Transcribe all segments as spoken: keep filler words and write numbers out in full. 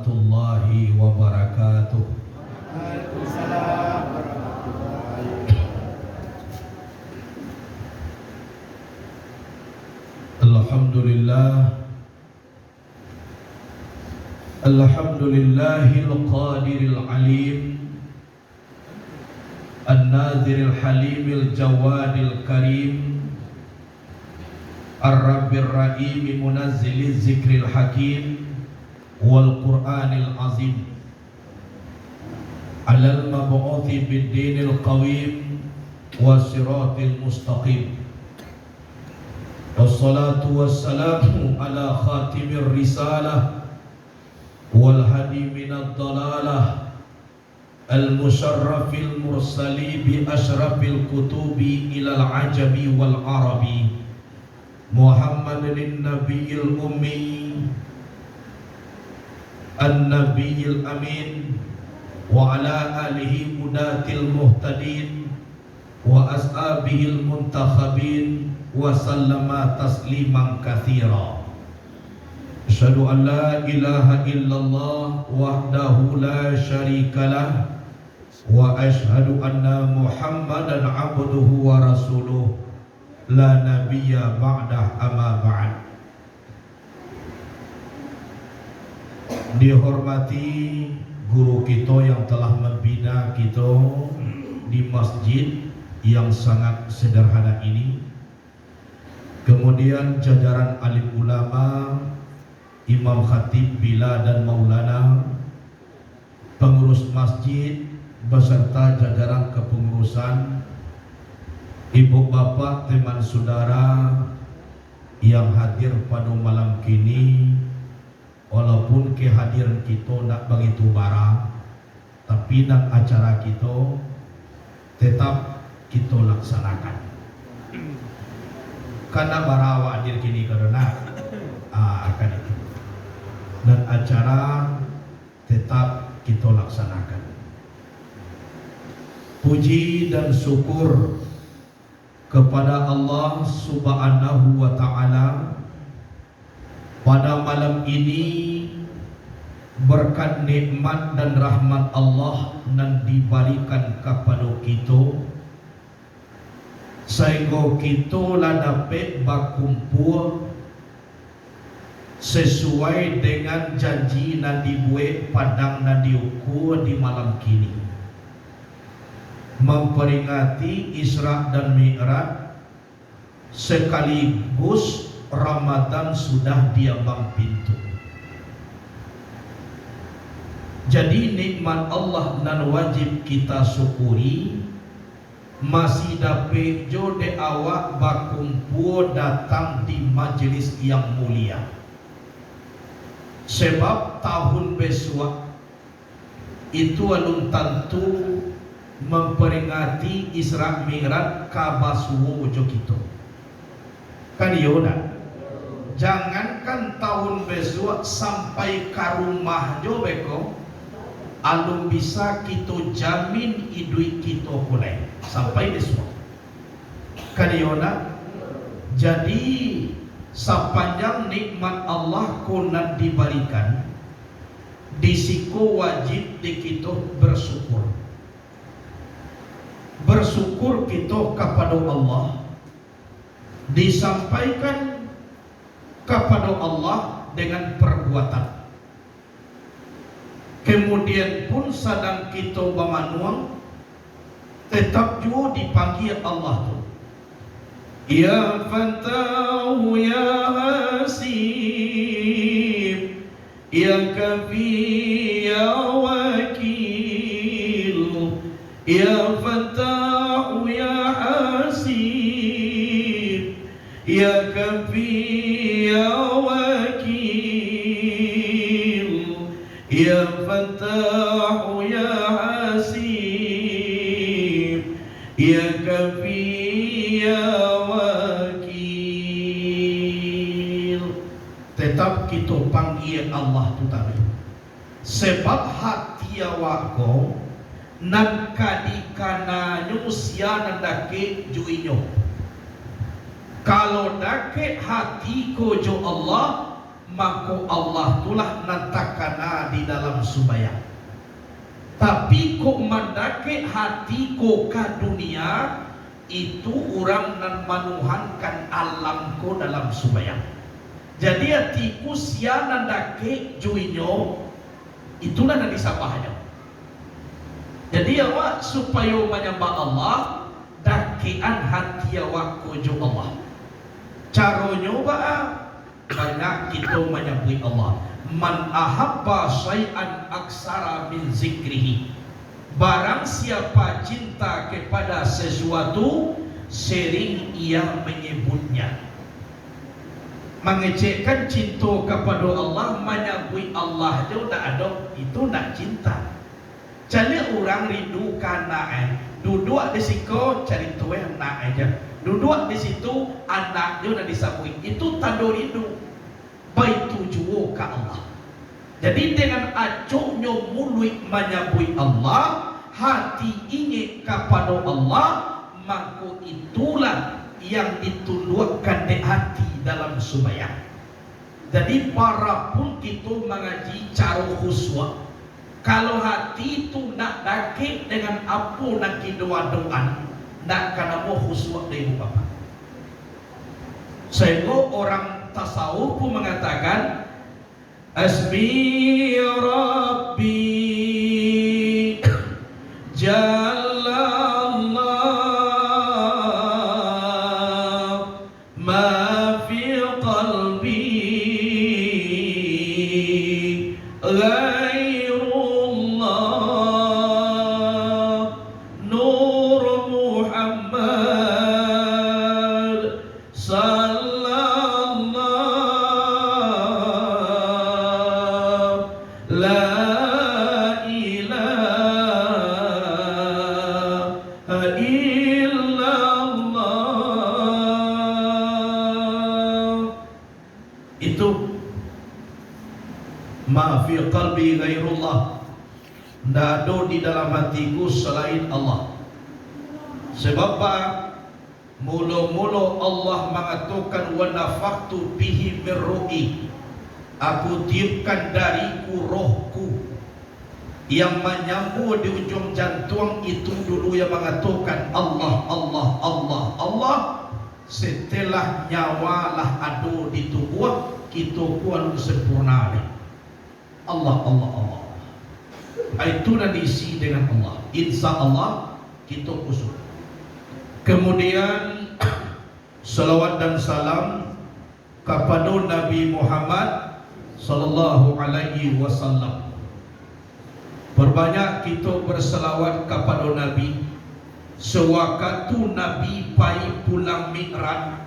warahmatullahi wabarakatuh. Alhamdulillah. Alhamdulillahil qadiril alim. An-Naziril Halimil Jawadil Karim, Ar-Rabbir Rahimi Munazziliz Zikril Hakim, wal Qur'anil Azim, alal mab'uthi bid dinil qawim, was siratil mustaqim. Wassalatu wassalamu ala khatimir risalah, wal hadi minad dalalah, al-musyarrafil mursali bi asyrafil kutubi ilal ajami wal arabi, Muhammadin nabiyil ummi, an-nabiyil amin, wa ala alihi hudatil muhtadin, wa ashabihil muntakhabin, wa sallama tasliman katsira. Asyhadu an la ilaha illallah wahdahu la syarikalah, wa asyhadu anna Muhammadan abduhu wa rasuluh, la nabiyya ba'dah, amma ba'd. Dihormati guru kito yang telah mambina kito di masjid yang sangat sederhana ini, kemudian jajaran alim ulama, imam khatib bila dan maulana, pengurus masjid beserta jajaran kepengurusan, ibu bapak, teman saudara yang hadir pado malam kini, walaupun kehadiran kito ndak bagitu bara, tapi nan acara kito tetap kito laksanakan. Kan ndak bara awak hadir kini ko doh, nah. Ah, kan itu. Nan acara tetap kito laksanakan. Puji dan syukur kepada Allah Subhanahu wa Ta'ala, pada malam ini, berkat nikmat dan rahmat Allah nan dibarikan kapado kito, sainggo kito lah dapek bakumpua sasuai dengan janji nan dibuek, padang nan diukua di malam kini, mamperingati Isra dan Mi'raj, sakaligus Ramadan sudah diambang pintu. Jadi, nikmat Allah nan wajib kita syukuri, masih dapek jo dek awak bakumpua datang di majelis yang mulia. Sebab tahun bisuak itu alun tantu mamperingati Isra Mi'raj ka basuo jo kito. Kan iyo ndak? Jangankan tahun bisuak, sampai ka rumah jo beko, alun bisa kito jamin iduik kito ko lai sampai bisuak. Kan iyo ndak? Jadi, sapanjang nikmat Allah ko nan dibarikan, di siko wajib dek kito bersyukur. Bersyukur kito kapado Allah, disampaikan kapado Allah dengan perbuatan. Kemudian pun sadang kito bamanuang, tetap juo dipanggia Allah tu. Ya Fattahu, ya Hasib, ya Kafi, ya Wakil, ya Fattahu, ya Hasib, ya Kafi, ya Wakil, ya Fattahu, ya Hasib, ya Kafi, ya Wakil. Tetap kito panggia Allah tu tadi. Sebab hati awak ko nan ka dikananyo sia nan dakek jo Inyo. Kalau dakek hati ko jo Allah, mako Allah tu lah nan takana di dalam sumbayang. Tapi kok mandakek hati ko ka dunia, itu urang nan manuhankan alam ko dalam sumbayang. Jadi atiku sia nan dakek jo inyo, itulah nan disambahnyo. Jadi awak supayo manyambah Allah, dakekan hati awak ko jo Allah. Caronyo baa? Banyak kito manyabuik Allah. "Man ahabba syai'an aksara min zikrihi." Barang siapa cinta kepada sesuatu, sering ia menyebutnya. Mangecekkan cinto kapado Allah, manyabuik Allah jo ndak ado, itu ndak cinta. Caliak urang rindu ka anak e, duduak di siko carito e anak e ja, duduak di situ anak jo nan disabuik, itu tando rindu. Baitu juo ka Allah. Jadi dengan acoknyo muluik manyabuik Allah, hati ingek kapado Allah, mangko itulah yang ditunduakkan dek hati dalam sumbayang. Jadi, bara pun kito mangaji caro khusyuk, kalau hati tu ndak dakek dengan apo nan kito adokan, ndak ka namuah khusyuk dek ibu bapak. Sahinggo orang tasawuf pun mangatakan, "Hasbi Rabbi Jalla Allah, ma fi qalbi ghairullah, Nur Muhammad, sallallahu, la ilaha illallah." Itu, "Ma fi qalbi ghairullah." Ndak ado di dalam hatiku salain Allah. Sebab apa? Mulo-mulo Allah mangatokan, "Wa nafakhtu fihi min ruhi." Aku tiupkan dariku rohku. Yang manyambua di ujuang jantuang itu dulu yang mangatokan, "Allah, Allah, Allah, Allah." Setelah nyawa lah ado di tubuah, kito ko alun sempurna lai. Allah, Allah, Allah. Itu nan diisi dengan Allah. Insya Allah, kito khusyuk. Kemudian, salawat dan salam kapado Nabi Muhammad sallallahu alaihi wasallam. Perbanyak kito bersalawat kapado Nabi. Sawakatu Nabi pai pulang Mi'raj,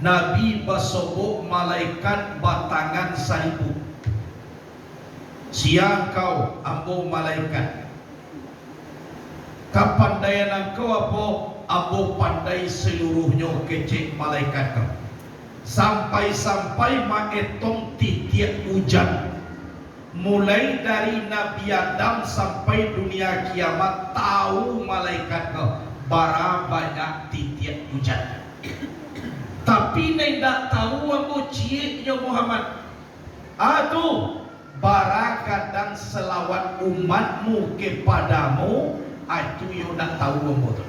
Nabi basobok malaikat batangan saribu. "Sia kau?" "Ambo malaikat." "Kapandaian angkau apo?" "Ambo pandai saluruahnyo," kecek malaikat tu, "sampai-sampai maetong titiak ujan. Mulai dari Nabi Adam sampai dunia kiamat, tahu malaikat tu bara banyak titiak ujan. Tapi nan indak tahu ambo cieknyo Muhammad." "A tu, bara gadang salawat umatmu kepadamu, a itu iyo ndak tahu ambo tu.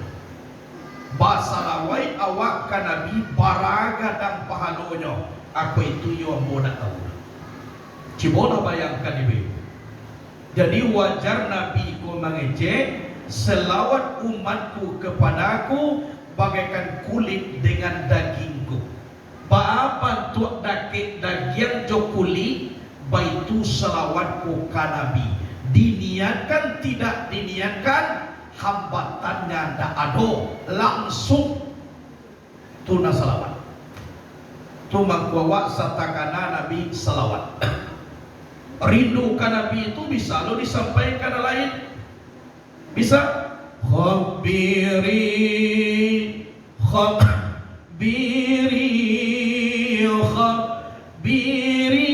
Basalawat awak ka Nabi, bara gadang pahalonyo, a ko itu iyo ambo ndak tahu." Cubolah bayangkan, Ibu. Jadi, wajar Nabi ko mangecek, "Salawat umatku kepadaku bagaikan kulit dengan dagingku." Baa bantuak dakek dagiang jo kulik, baitu salawat ko ka Nabi. Diniatkan tidak diniatkan, hambatannya ndak ado, langsuang. Tu nan salawat. Tu mangko awak satakana Nabi salawat. Rindu ka Nabi tu bisa lo disampaikan nan lain. Bisa? Khabiri, khabiri, khabiri.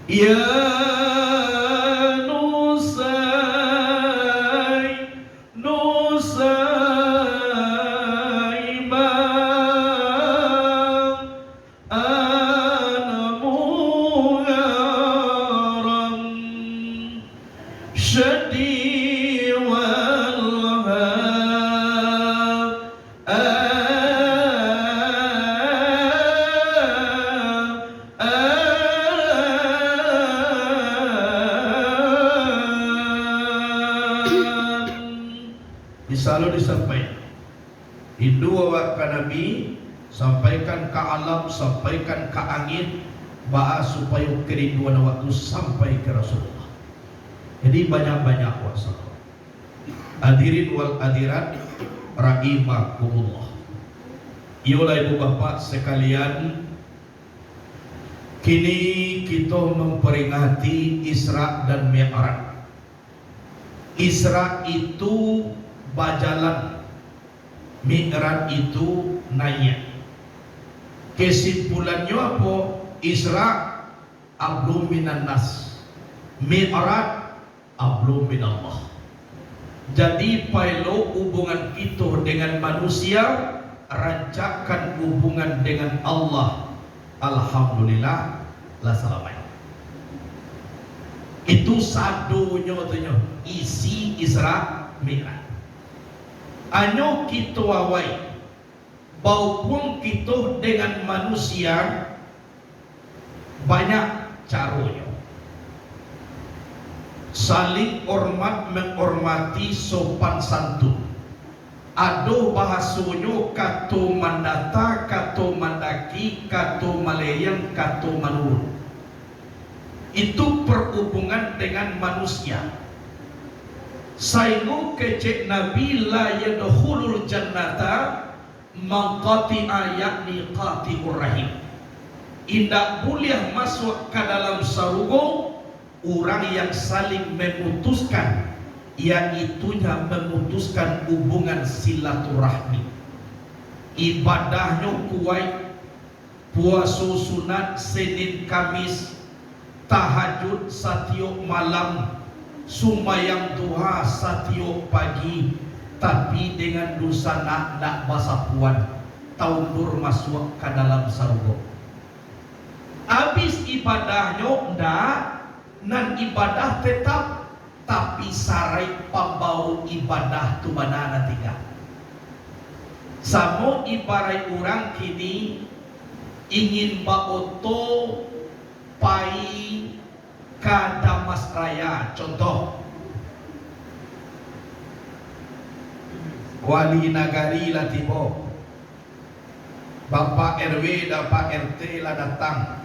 Ya Nusay, Nusay. awak ka Nabi, sampaikan ka alam, sampaikan ka angin, baa supayo kerinduan awak tu sampai ka Rasulullah. Jadi, banyak-banyak awak salawat. Hadirin wal hadirat rahimakumullah. Iyolah, ibu bapak sekalian, kini kito memperingati Isra dan Mi'raj. Isra itu bajalan, Mi'raj itu naiak. Kesimpulannyo apo? Isra hablum minan nas, Mi'raj hablum minallah. Jadi, paelo hubungan kito dengan manusia, rancakkan hubungan dengan Allah. Alhamdulillah, lah salamaik. Itu sadonyo tu nyo, isi Isra Mi'raj. Hanyo kito awai, bahubuang kito dengan manusia, banyak caronyo. Saling hormat menghormati, sopan santun. Ado bahasonyo kato mandata, kato mandaki, kato maleyang, kato manurun. Itu perhubungan dengan manusia. Sainggo kecek Nabi, "La yadkhulul jannata man qati'a, yakni qati'ur rahim." Indak buliah masuak ka dalam sarugo urang yang saling memutuskan, yaitunyo memutuskan hubungan silaturahmi. Ibadahnyo kuaik, puaso sunat Senin Kamis, tahajud satiok malam, sumbayang duha satiok pagi, tapi dengan dunsanak ndak basapuan, taundur masuak ka dalam sarugo. Abih ibadahnyo ndak, nan ibadah tetap, tapi saraik pambawo ibadah tu bana nan tingga. Samo ibaraik urang kini ingin baoto pai ka Damastraya, contoh, wali nagari lah tibo, Bapak R W, Bapak R T lah datang,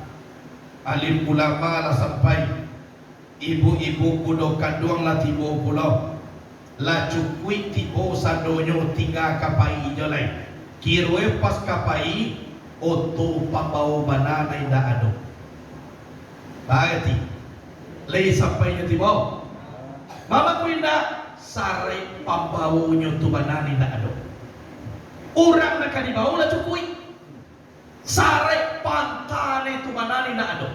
alim ulama lah sampai, ibu-ibu budo kanduang lah tibo pulo. Lah cukuik tibo sadonyo, tingga ka pai jo lai. Kironyo pas ka pai, oto pambawo bana nan indak ado. Barati, lai sampai nyo tibo? Mama ku indak, saraik pambawonyo tu bana nan indak ado. Urang nan ka dibawo lah cukuik. Saraik pantanai tu bana nan indak ado.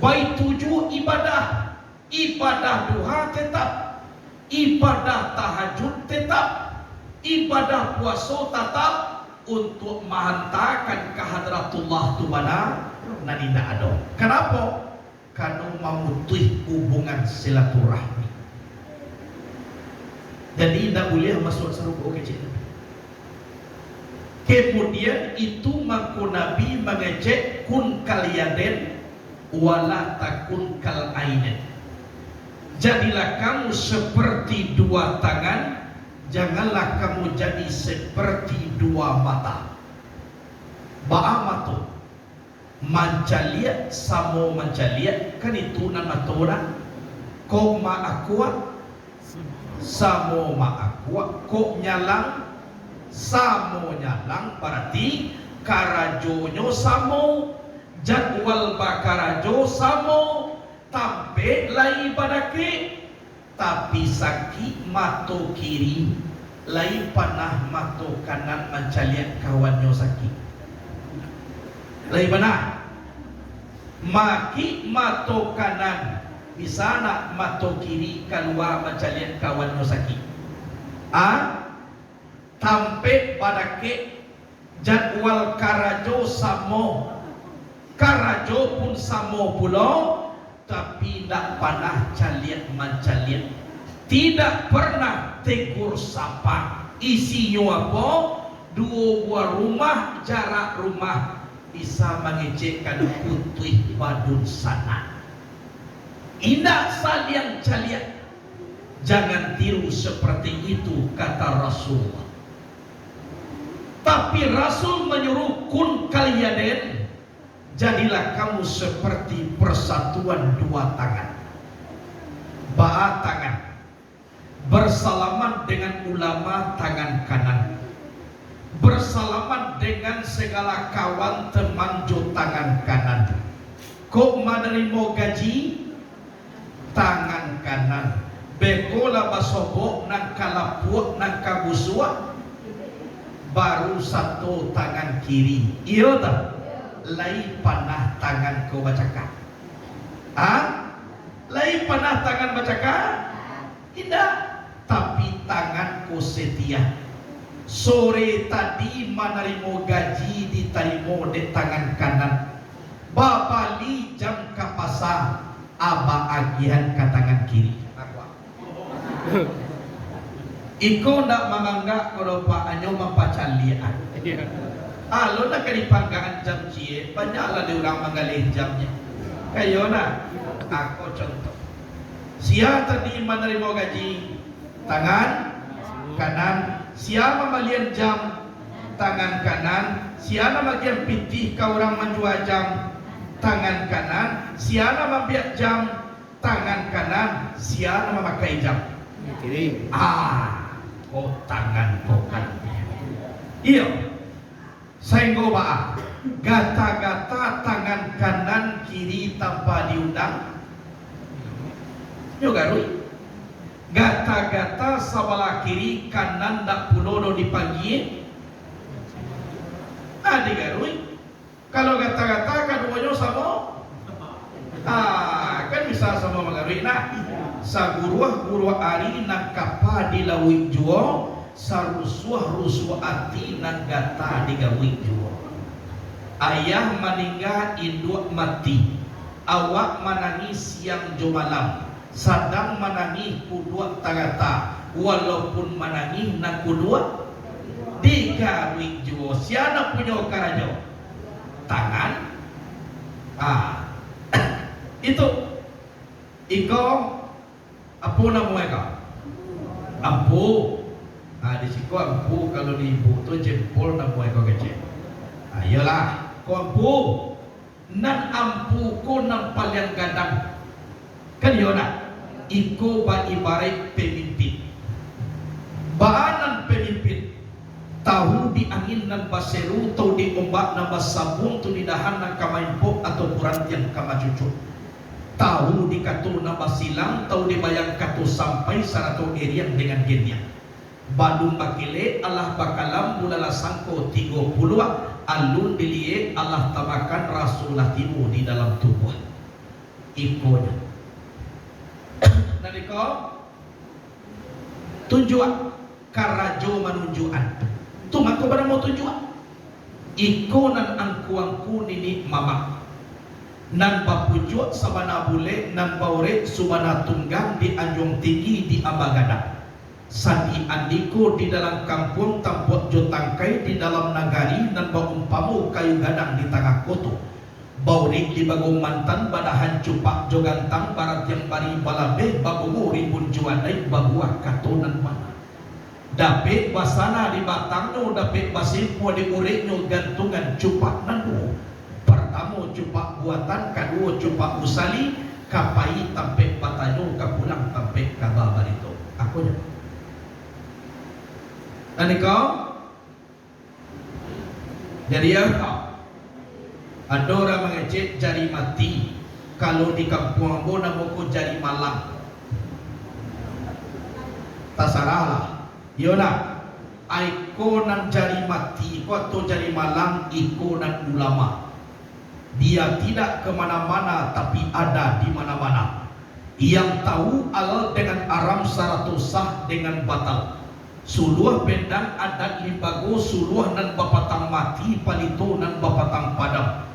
Baitu juo ibadah, ibadah duha tetap, ibadah tahajud tetap, ibadah puaso tatap, untuak mahantakan ka hadratullah tu bana nan indak ado. Kanapo? Karano mamutuih hubungan silaturahmi. Jadi, indak buliah masuak sarugo kecek Nabi. Kemudian itu mangko Nabi mangecek, "Kun kal yadain, wala takun kal ainain." Jadilah kamu seperti dua tangan, janganlah kamu jadi seperti dua mata. Baa mato? Mancaliak samo mancaliak, kan itu nan mato dah. Kok maakuak, samo maakuak. Kok nyalang, samo nyalang. Barati karajonyo samo, jadwal bakarajo samo, tampek lai badakek. Tapi sakik mato kiri, lai panah mato kanan mancaliak kawannyo sakik? Lai panah? Makik mato kanan, bisa nak mato kiri kalua mancaliak kawannyo sakik? A? Tampek badakek, jadwal karajo samo, karajo pun samo pulo, tapi indak panah caliak mancaliak. Tidak pernah tegur sapa. Isinyo apo? Duo buah rumah, jarak rumah bisa mangecekkan putuih badunsanak. Indak saliang caliak. Jangan tiru seperti itu, kata Rasulullah. Tapi Rasul manyuruh, kun kal yadain, jadilah kamu seperti persatuan dua tangan. Baa tangan? Bersalaman dengan ulama, tangan kanan. Bersalaman dengan segala kawan teman jo tangan kanan. Kok manarimo gaji, tangan kanan. Beko lah basobok, nan ka lapuak, nan ka busuak, baru sato tangan kiri. Iyo tak? Lai panah tangan ko bacakak? Ha? Lai panah tangan bacakak? Indak. Tapi tangan ko setia. Sore tadi manarimo gaji ditarimo dek tangan kanan. Babali jam ka pasa, abah agiahan ka tangan kiri. Iko ndak manganggak ko doh, Pak, hanyo mampacaliak. Iyo. Alun lah ka dipanggaan jam ciek, banyaklah di urang manggaleh jamnyo. Kayo nah, ako contoh. Sia tadi manarimo gaji, tangan kanan. Sia mambalian jam, tangan kanan. Sia nan magiah pitih ka urang manjua jam, tangan kanan. Sia nan maambiak jam, tangan kanan. Sia nan mamakai jam? Kiri. Ah, ko tangan ko kan. Iyo. Sainggo baa? Gata-gata tangan kanan kiri tanpa diundang, nyo garuik. Gata-gata sabalah kiri kanan ndak pulo doh dipagia, ah, digaruik. Kalau gata-gata kaduonyo samo, ah, kan bisa samo manggaruik nah. Saguruah-guruah ari nan kapa di lauik juo, sarusuah-rusuah ati nan gata digauik juo. Ayah maningga, induak mati, awak manangih siang jo malam, sadang manangih kuduak tagata, walaupun manangih nan kuduak digaruik juo. Sia nan punyo karajo? Tangan. Ah. Itu. Iko, apo namo iko? Ampu. Ah, di siko ampu, kalau di ibu tu jempol namo iko kecek. Ah, iyolah, ko ampu. Nan ampu ko nan paliang gadang. Kan iyo nak? Iko baibaraik pamimpin. Baa nan pamimpin? Tahu di angin nan baseru, tahu di ombak nan basabuang, tahu di dahan nan ka maimpok atau purantiang ka macucuk. Tahu di kato nan basilang, tahu di bayang kato sampai, sarato iriang dengan giniang. Balun bakilek alah bakalam, bulalah sangko tigo puluah, alun diliek alah tamakan, raso lah tibo di dalam tubuah. Ikonyo. Nan iko, tunjuak, karajo manunjuakan. Tu mako banamo tunjuak. Iko nan angku-angku niniak mamak. Nan bapucuak sabana bulek, nan baurek sabana tunggang, di anjuang tinggi, di amba gadang. Sadi andiko di dalam kampuang, tampuak jo tangkai di dalam nagari, nan baumpamo kayu gadang di tangah koto. Baurek di bago mantan, badahan cupak jo gantang, baratiang bari balabeh, babungo rimbun jo adai, babuah kato nan bana. Dapek basana di batangnyo, dapek basimpua di ureknyo, gantungan cupak nan duo. Partamo cupak buatan, kaduo cupak usali, ka pai tampek batanyo, ka pulang tampek ka babarito. Akonyo. Nan iko, jadi, yo, ado urang mangecek jari mati. Kalau di kampuang ambo namo ko jari malang. Tasarahlah. Iyo nak, iko nan jari mati ko atau jari malang, iko nan ulama. Dia tidak ke mana-mana, tapi ada di mana-mana. Yang tahu halal dengan haram sarato sah dengan batal. Suluah bendang adat limbago, suluah nan bapatang mati, palito nan bapatang padam.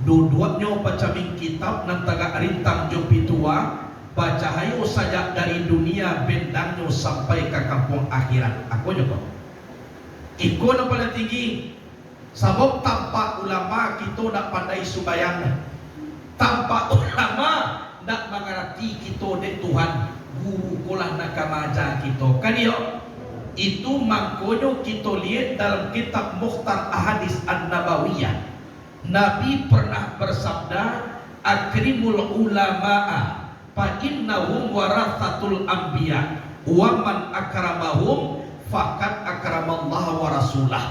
Duduaknyo bacamin kitab nan tagak rintang jo pitua, bacahayo sajak dari dunia, bendangnyo sampai ka kampuang akhirat. Akonyo ko. Iko nan paliang tinggi. Sabab tanpa ulama kito ndak pandai sumbayang. Tanpa ulama ndak mangarati kito dek Tuhan. Guru ko lah nan ka maaja kito. Kan iyo? Itu mangkonyo kito liek dalam kitab Mukhtar Ahadits An-Nabawiyah, Nabi pernah bersabda, "Akrimul ulama'a, fa innahum waratsatul anbiya, wa man akramahum, faqad akramallaha wa rasulah."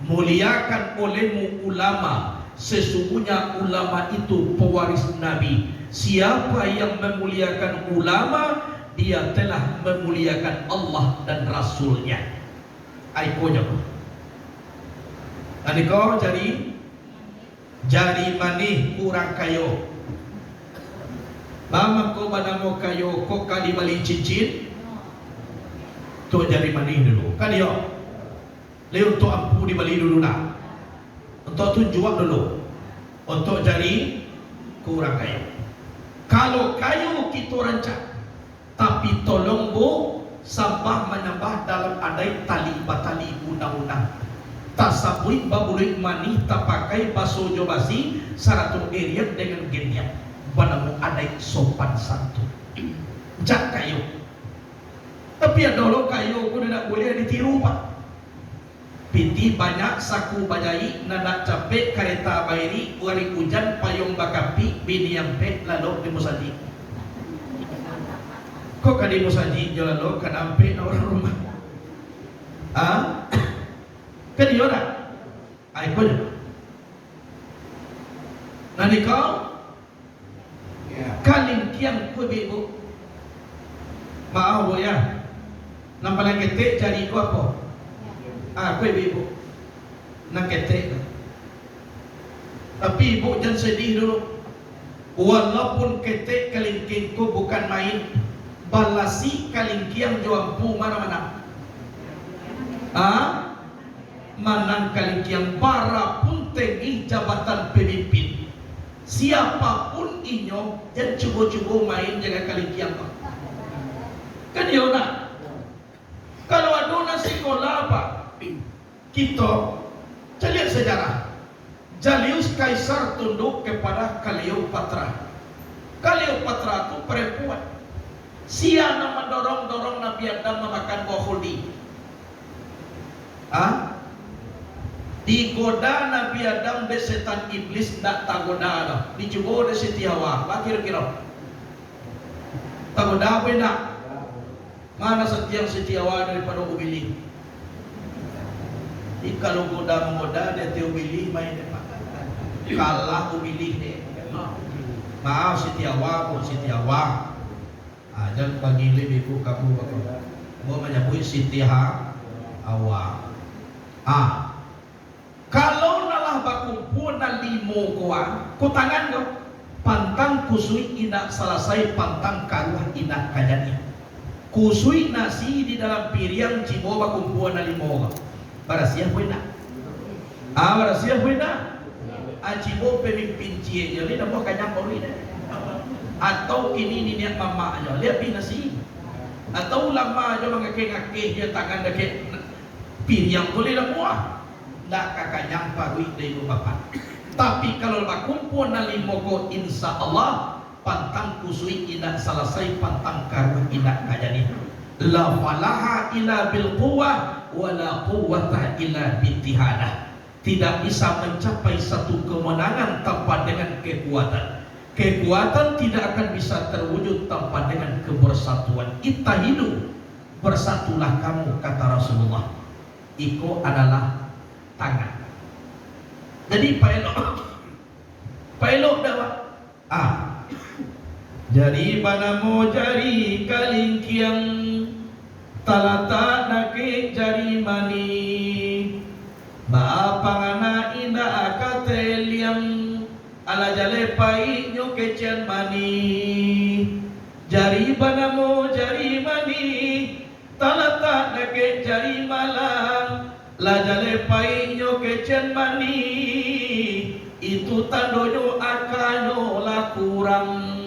Muliakan olehmu ulama, sesungguhnya ulama itu pewaris Nabi. Siapa yang memuliakan ulama, dia telah memuliakan Allah dan Rasul-Nya. Aikonyo. Tadi ko jari, jari manih kurang kayo. Mama ko banamo kayo, ko ka dibali cincin, tu jari manih dulu. Kan iyo? Lai untuak ampu dibali dulu nah. Untuak tunjuak dulu. Untuak jari kurang kayo. Kalau kayo kito rancak, tapi tolong, Bu, sambah manyambah dalam adaik tali batali undang-undang. Tasabuik babuluik manih tapakai baso jo basi, sarato iriang dengan geniang. Banamo adaik sopan santun. Jak kayo. Tapi ado lo kayo ko indak buliah ditiru, Pak. Pitih banyak, saku bajaik, nan nak capek, kareta bairik, ari ujan, payuang bakapik, bini ampek, lalok di musajik. Kok ka di musajik jo lalok, ka ampek na urang rumah? Ha? Kan iyo dak? Ai, ko nyo. Nah, ni kau, kalingkiang kuih bibuk. Maaf, Bu, ya. Nan paling ketek jari ko apo? Ah, kuih bibuk. Nan ketek tu. Tapi, Bu, jan sedih dulu. Walaupun ketek kalingkiang ko bukan main, balasik kalingkiang jo ampu ma nan manang? Ah? Manang kalingkiang, bara pun tengih jabatan pamimpin. Siapapun inyo, jan cubo-cubo main jo kalingkiang ko. Kan iyo nak? Kalau ado nan sikola, Pak, kito caliak sejarah. Julius Kaisar tunduk kepada Kleopatra. Kleopatra tu perempuan. Sia nan mandorong-dorong Nabi Adam mamakan buah khuldi? Ha? Digoda Nabi Adam dek setan iblis, ndak tagoda doh. Dicubo dek Siti Hawa. Ba kiro-kiro? Tagoda apo indak? Mana santiang Siti Hawa daripado ubilih? Ih, kalau goda manggoda, di ateh ubilih main dek, Pak. Kalah ubilih dek. Maaf, Siti Hawa, Bu, Siti Hawa. Ah, jan panggil ibu kamu, Bapak. Ambo manyabuik Siti Ha-, Hawa. Ah. Kalau nan lah bakumpua nan limo ko, ah, ko tangan ko, pantang kusuik indak salasai, pantang karuah indak ka janiah. Kusuik nasi di dalam piriang, cibo bakumpua nan limo ko. Barasiah apo indak? Ah, barasiah apo indak? Ah, cibo pamimpin ciek jo, lai namuah kanyang paruik deh. Atau kini niniak mamak jo, lai abih nasi. Atau ulama jo mangakeh-ngakeh jo tangan dakek piriang tu, lai namuah. Ndak ka kanyang paruik dek ibu bapak. Tapi kalau bakumpua nan limo ko, insya Allah, pantang kusuik indak salasai, pantang karuah indak ka janiah. La falaha illa bil quwwah, wa la quwwata illa bittihadah. Tidak bisa mencapai satu kemenangan tanpa dengan kekuatan. Kekuatan tidak akan bisa terwujud tanpa dengan kebersatuan. Ittahidu, bersatulah kamu, kata Rasulullah. Iko adalah tangan. Jadi, paelok, paelok dak, Pak? Ah. Jari banamo jari kalingkiang, talatak dakek jari manih. Baa pangana indak ka taliang, alah jaleh paiknyo kecek manih. Jari banamo jari manih, talatak dakek jari malang, lah jaleh paiknyo kecek manih, itu tandonyo akanyo lah kurang.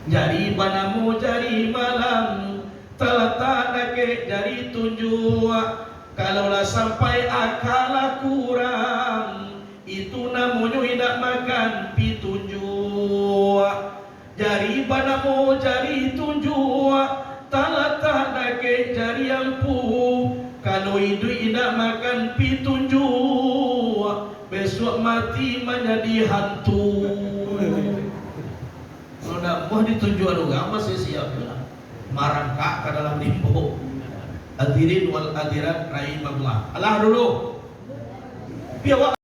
Jari banamo jari malang, talatak dakek jari tunjuak, kalau lah sampai aka lah kurang, itu namonyo indak makan pitunjuak. Jari banamo jari tunjuak, talatak dakek Cari ampu, kalau iduik indak makan pitunjuak, besok mati manjadi hantu. Kalau ndak amuah ditunjuak urang, masih siap juo lah marangkak ka dalam limbo. Hadirin wal hadirat rahimakumullah. Alah dulu. Pi awak